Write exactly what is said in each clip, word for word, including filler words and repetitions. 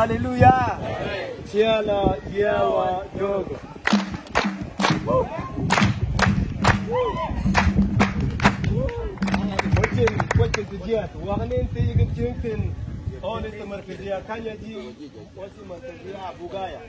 Haleluya. Tiala yawa dogo. Wajen, wajen tijiat. Wakanin ti ikin tingting. Oni ti markazia kanyaji. Wasi markazia abugaya.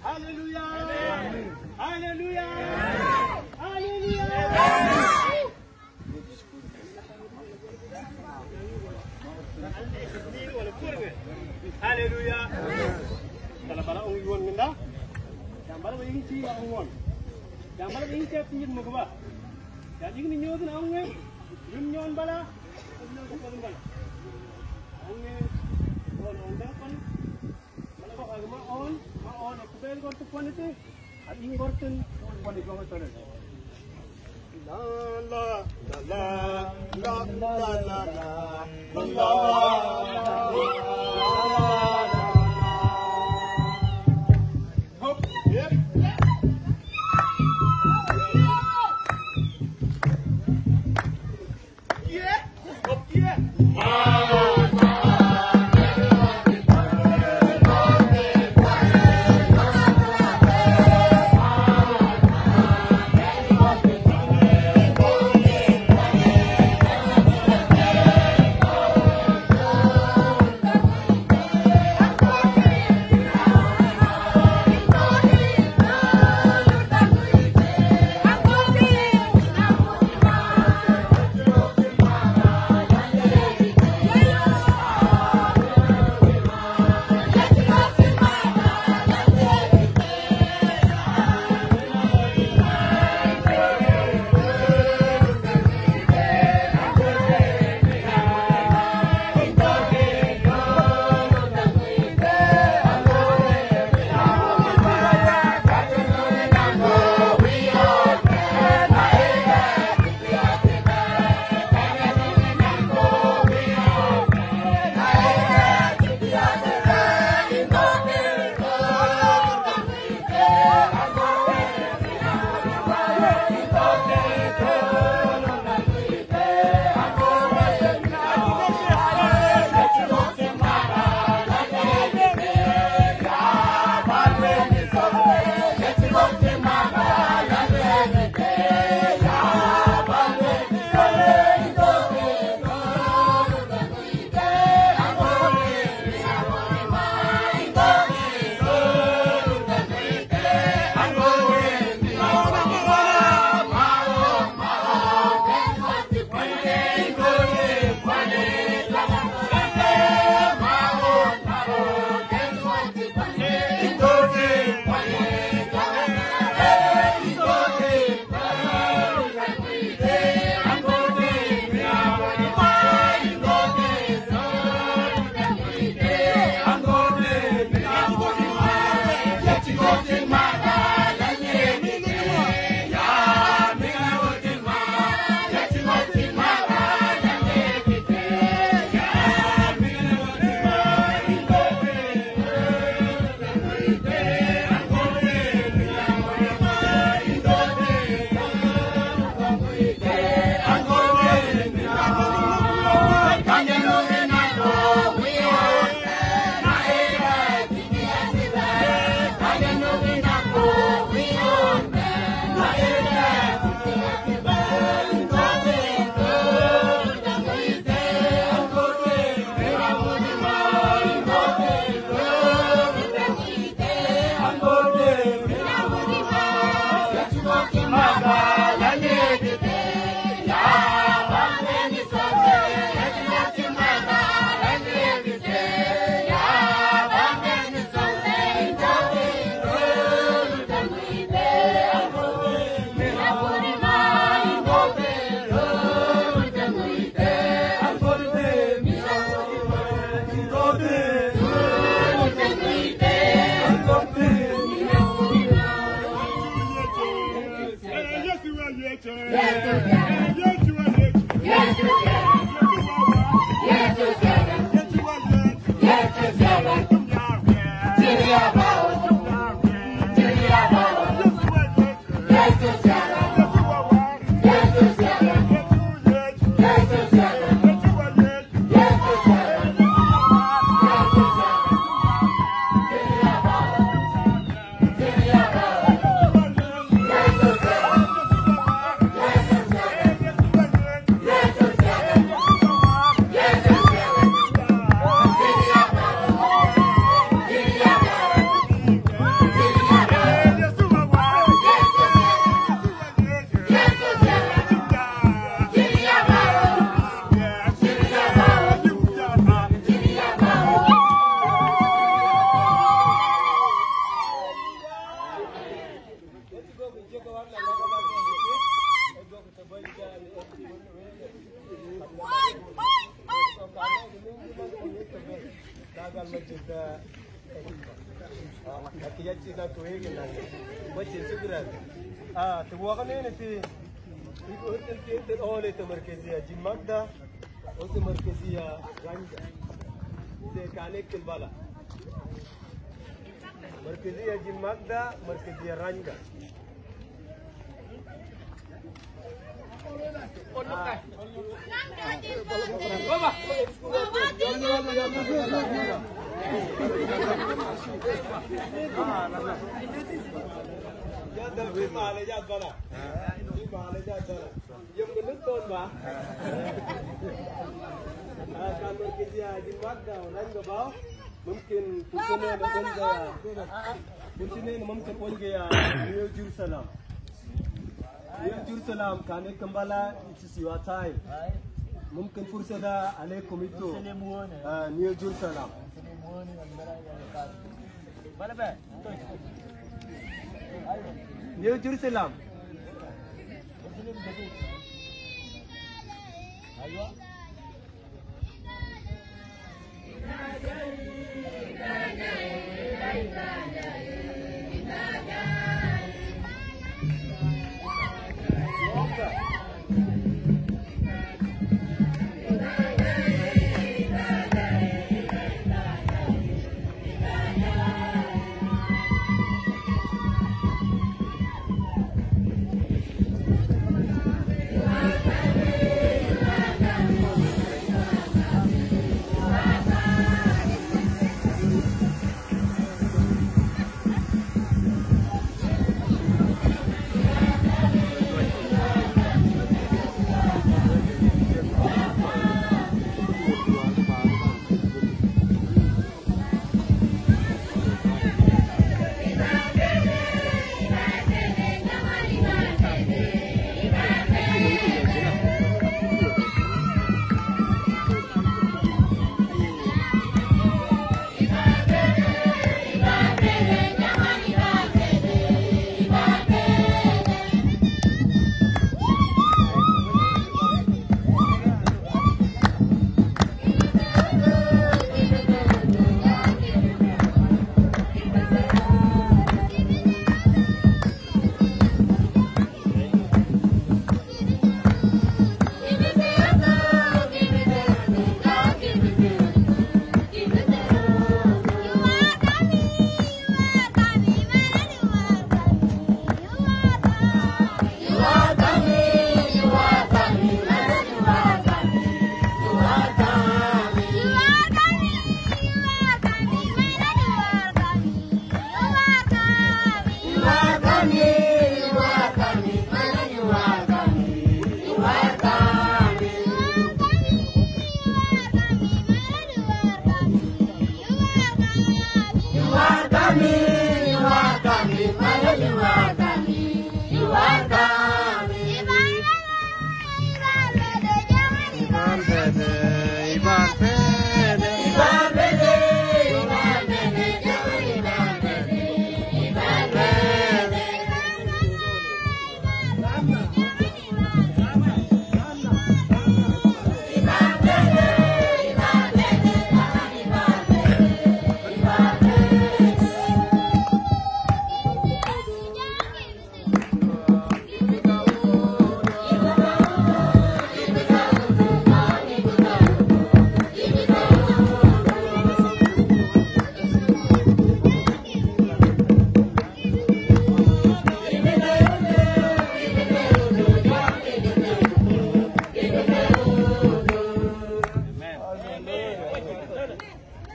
Haleluya. Haleluya. Haleluya. Haleluya. Bala-bala ong yuon minda. Jam bala ba ingin ci ong yuon. Jam bala ba ingin ci ong yuon. Jam ingin yuon ong yuon. Yuon bala. Yuon bala. Ong yuon. Ong yuon. Mala ko agama on, ma on, aku bel gortu kuan itu. Aku ingin gortu, kuan itu, kuan itu. La, la, la. Hop, yep. Ah, te waka nene te, te, te, te, ole te markaziya Jimagda, ose markaziya Ranga. Te kane ken bala. Markaziya Jimagda, markaziya Ranga. Mumkin, mumkin, mumkin, mumkin, New Jerusalem, kane ken bala, it is your time. Mumkin fursa da alaikum itu. Ah, New Jerusalem. New Jerusalem.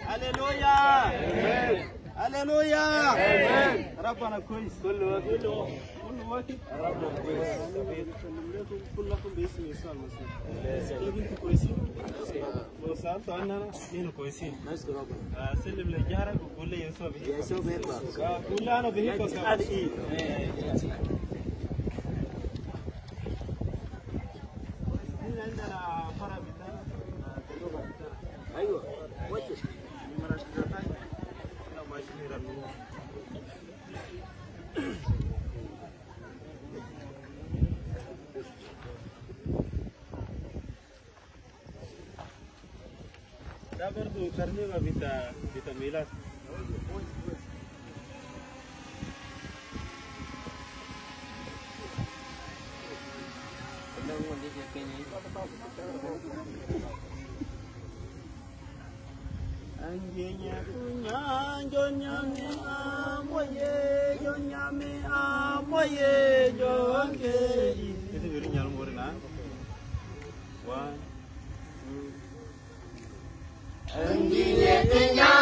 Haleluya. Haleluya. Rabbana kwais. Kullu waqt. Kullu waqt. Rabbana kwais. Usallim alaykum kullakum bi ismi Yiswa al-Masih. Kayf intum, kwaisin? Wa sa'altu anna, nahnu kwaisin. Ah, sallim li jarak wa qul li Yiswa bihibak. Yiswa bihibak. Wa qul li ana bihibak. Al-, al-, Aywa, wajib. Ini marah kita tanya. Kita masih ragu. Agar tu karne ka bita, bita milat. Angiña kuña, yo ñame amoye, yo ñame amoye, yo angeli. Ese video nyalo morena. One, two. Angiña kuña.